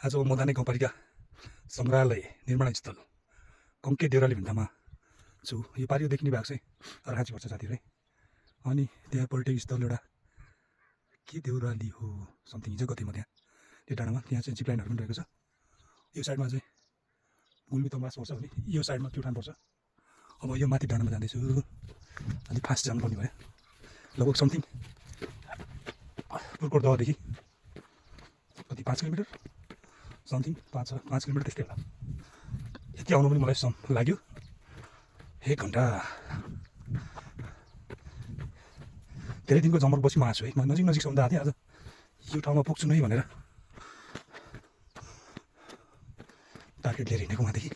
आज मदाने गाउँपालिका सङ्ग्रहालय निर्माण स्थल कङ्के देउराली भिन्तामा छु। यो पारियो देखिने भएको चाहिँ अर्खाँची पर्छ साथीहरू है। अनि त्यहाँ पर्यटक स्थल एउटा के देउराली हो समथिङ, हिजो गथेँ म त्यहाँ त्यो डाँडामा। त्यहाँ चाहिँ जिप लाइनहरू पनि रहेको छ। यो साइडमा चाहिँ गुल्मी तम्बास पर्छ भने यो साइडमा प्युठान पर्छ। अब यो माथि डाँडामा जाँदैछु, अलिक फास्ट जानुपर्ने भयो। लगभग समथिङ पुर्कोट दहदेखि कति 5 किलोमिटर समथिङ 5 किलोमिटर त्यस्तै होला। यति आउनु पनि मलाई लाग्यो 1 घन्टा। धेरै दिनको जमर बसी म आएको छु है। नजिक नजिकसम्म त आएको थिएँ, आज यो ठाउँमा पुग्छु नै भनेर टार्गेट लिएर हिँडेको उहाँदेखि।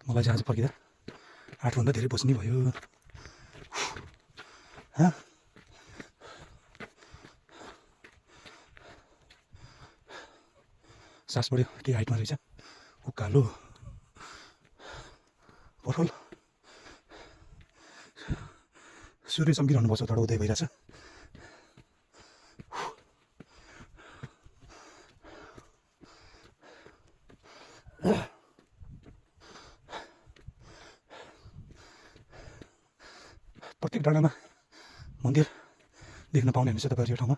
मलाई चाहिँ आज फर्किँदा 8 भन्दा धेरै बस्ने भयो। सास बढ्यो, केही हाइटमा रहेछ। उकालो पठल सूर्य चम्किरहनुपर्छ, तर उदय भइरहेछ। प्रत्येक डाँडामा मन्दिर देख्न पाउने हुनेछ तपाईँहरू। यो ठाउँमा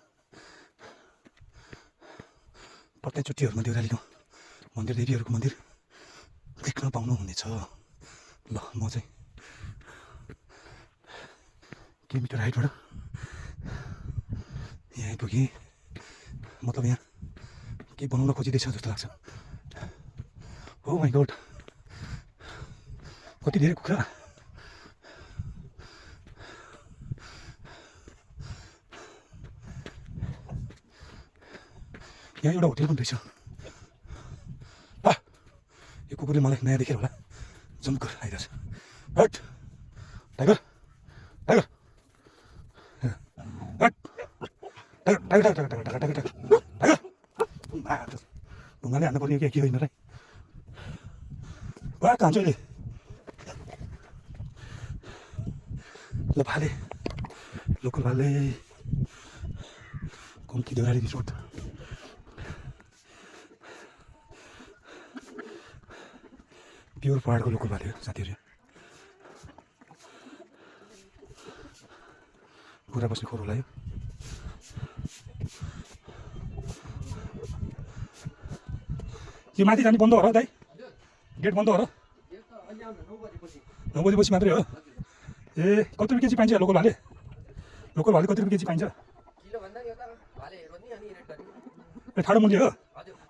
प्रत्येक चुट्टीहरूमा देउरालीको मन्दिर, देवीहरूको मन्दिर देख्न पाउनुहुनेछ। ल म चाहिँ किलोमिटर हाइटबाट यहाँ आइपुगेँ। मतलब यहाँ केही बनाउन खोजिँदैछ जस्तो लाग्छ। हो माइ गड, कति धेरै कुखुरा। यहाँ एउटा होटेल पनि रहेछ। यो कुकुरले मलाई नयाँ देखेर होला जम्कर आइरहेछ। Hot tiger tiger hot tiger tiger tiger tiger tiger tiger tiger. ढुङ्गाले हान्नु पर्ने के होइन र। कहाँ हान्छ अहिले? ल भाले, लोकल भाले, कम्ती देउराली रिसोर्ट। प्योर पहाडको लोकल भाले हो साथीहरू। पुरा बस्ने खोर होला यो। यो माथि जाने बन्द हो र दाइ? गेट बन्द हो र? 9 बजेपछि मात्रै हो? ए कति रुपियाँ केजी पाइन्छ लोकल भाले? लोकल भाले कति रुपियाँ केजी पाइन्छ? ए ठाडो मूल्य हो?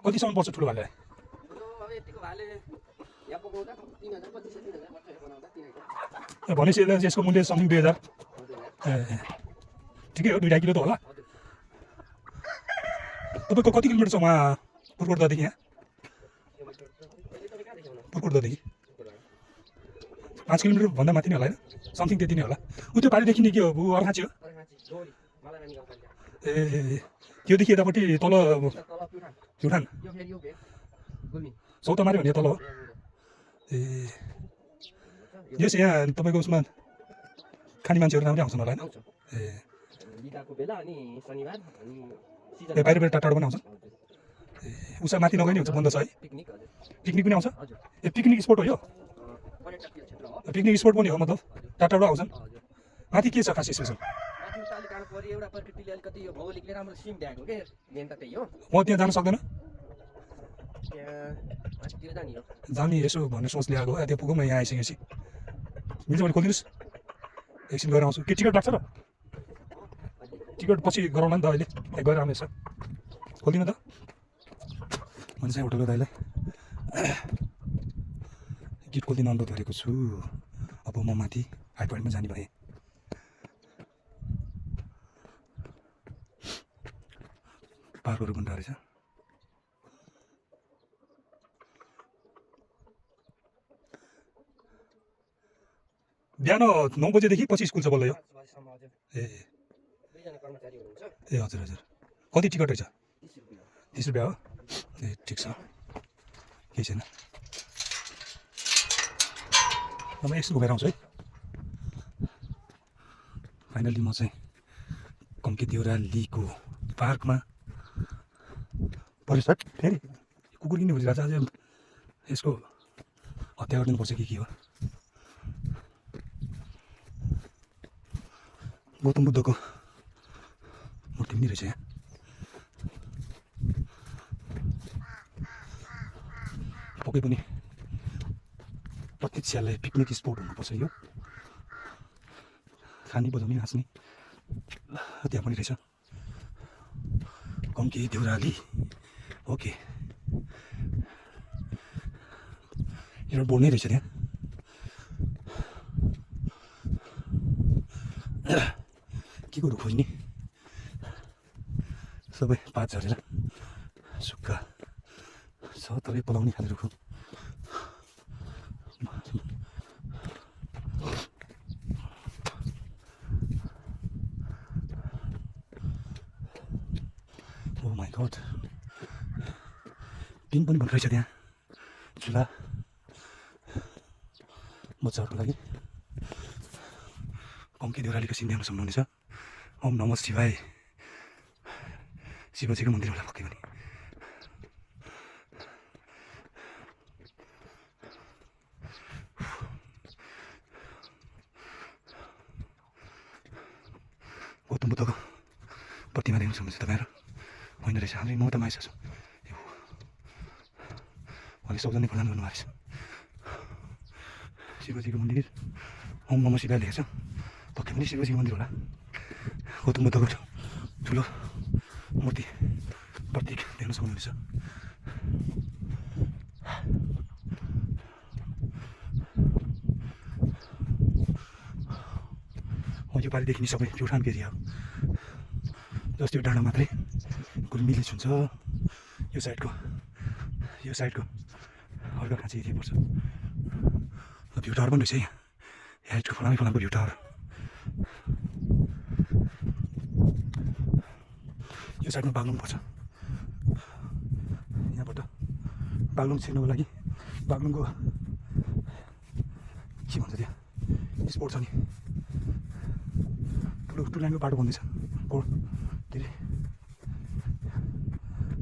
कतिसम्म पर्छ ठुलो भाले? भनेपछि यसको मूल्य समथिङ 2000। ए ठिकै हो, 2.5 किलो त होला। तपाईँको कति किलोमिटर छ उहाँ पुर्कोट दहदेखि? यहाँ पुर्कोट दहदेखि 5 किलोमिटर भन्दा माथि नै होला होइन? समथिङ त्यति नै होला। त्यो पारिदेखि नि के हो, अर्खाँची हो? ए त्योदेखि यतापट्टि तल प्युठान सौता माऱ्यो भने तल हो। ए यस यहाँ तपाईँको उसमा खाने मान्छेहरू राम्रै आउँछन् होला होइन? ए बाहिर टाढो पनि आउँछ। ए उषा माथि नगए नि हुन्छ, बन्द छ है? पिकनिक पनि आउँछ? ए पिकनिक स्पोट हो यो? पिकनिक स्पोट पनि हो, मतलब टाढो आउँछन्। माथि के छ खास स्पेसल? म त्यहाँ जान सक्दैन जाने यसो भन्ने सोच ल्याएको। त्यहाँ पुगौँ न, यहाँ आइसकेपछि मिल्छ भने खोलिदिनुहोस्, एकछिन गएर आउँछु। के टिकट लाग्छ र? टिकट पछि गराउला नि त, अहिले त्यहाँ गएर आउनेछ। खोलिदिनु त। मैले चाहिँ होटलको दाइलाई गेट खोलिदिनु अनुरोध गरेको छु। अब म माथि हाई पोइन्टमा जाने भएँ। पार्कहरू पनि रहेछ। बिहान 9 बजेदेखि पछि स्कुल छ बल्ल यो? ए ए हजुर हजुर। कति टिकट रहेछ? 30 रुपियाँ हो? ए ठिक छ, केही छैन। म एकछिन घुमेर आउँछु है। फाइनल्ली म चाहिँ कम्के देउरालीको पार्कमा पऱ्यो सर फेरि कुकुर किन्ने खोजिरहेको छ अझै यसको हत्या गरिदिनुपर्छ कि के हो गौतम बुद्धको मूर्ति पनि रहेछ यहाँ पक्कै पनि प्रत्येक स्याललाई पिकनिक स्पोट हुनुपर्छ यो खाने बजाउने हाँस्ने त्यहाँ पनि रहेछ कम्की देउराली ओके एउटा बोर्ड नै रहेछ त्यहाँ के कुरो खोज्ने सबै पात झरेर सुक्खा छ तरै पलाउने खाले रुख ओ माई गड पिन पनि भनिरहेछ त्यहाँ चुला बच्चाहरूको लागि कम्की देउरालीको सिन देख्न सक्नुहुनेछ ओम नमः शिवाय शिवजीको मन्दिर होला पक्कै पनि गौतम बुद्धको प्रतिमा देख्न सक्नुहुन्छ तपाईँहरू होइन रहेछ हामी म त माइसा छु उहाँले सबजना प्रदान गर्नुभएको रहेछ शिवजीको मन्दिर ओम नमः शिवाय लेखेको छ पक्कै पनि शिवजीको मन्दिर होला गौतम बुद्धको ठुलो मूर्ति प्रतीक देख्न सक्नुहुनेछ यो पालिदेखि सबै प्युठानको एरिया हो जस्तो यो डाँडा मात्रै गुल्मी लिच हुन्छ यो साइडको अर्घाखाँची एरिया पर्छ भ्यू टावर पनि रहेछ यहाँ हाइटको फलामको भ्यू टावर यो साइडमा बागलुङ पर्छ यहाँबाट बागलुङ छिर्नको लागि बागलुङको के भन्छ त्यहाँ स्पोट छ नि ठुलो लाइनको बाटो बन्दैछ के अरे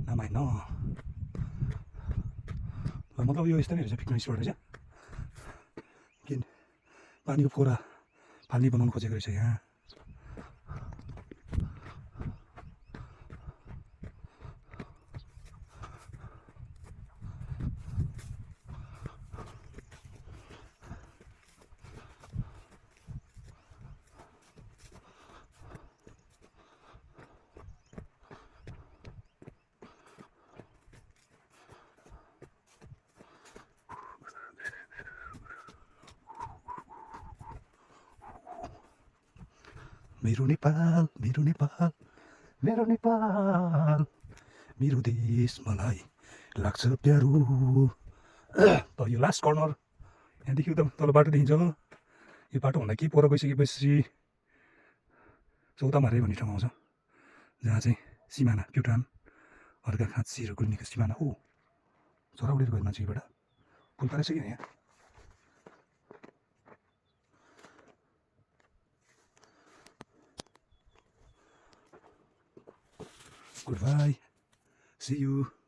नमाइन मतलब यो यस्तो नै रहेछ पिकनिक स्पोट रहेछ किन पानीको फोरा फाल्ने बनाउनु खोजेको रहेछ यहाँ मेरो नेपाल मेरो नेपाल मेरो नेपाल मेरो देश मलाई लाग्छ प्यारो त यो लास्ट कर्नर यहाँदेखि उता तल बाटो देखिन्छ यो बाटोभन्दा केही पर गइसकेपछि चौतामारे भन्ने ठाउँ आउँछ जहाँ चाहिँ सिमाना प्युठान अर्घाखाँची र गुल्मीको सिमाना हो चरा उडेर गयो मान्छेबाट पुल पारेछ कि यहाँ Goodbye. See you.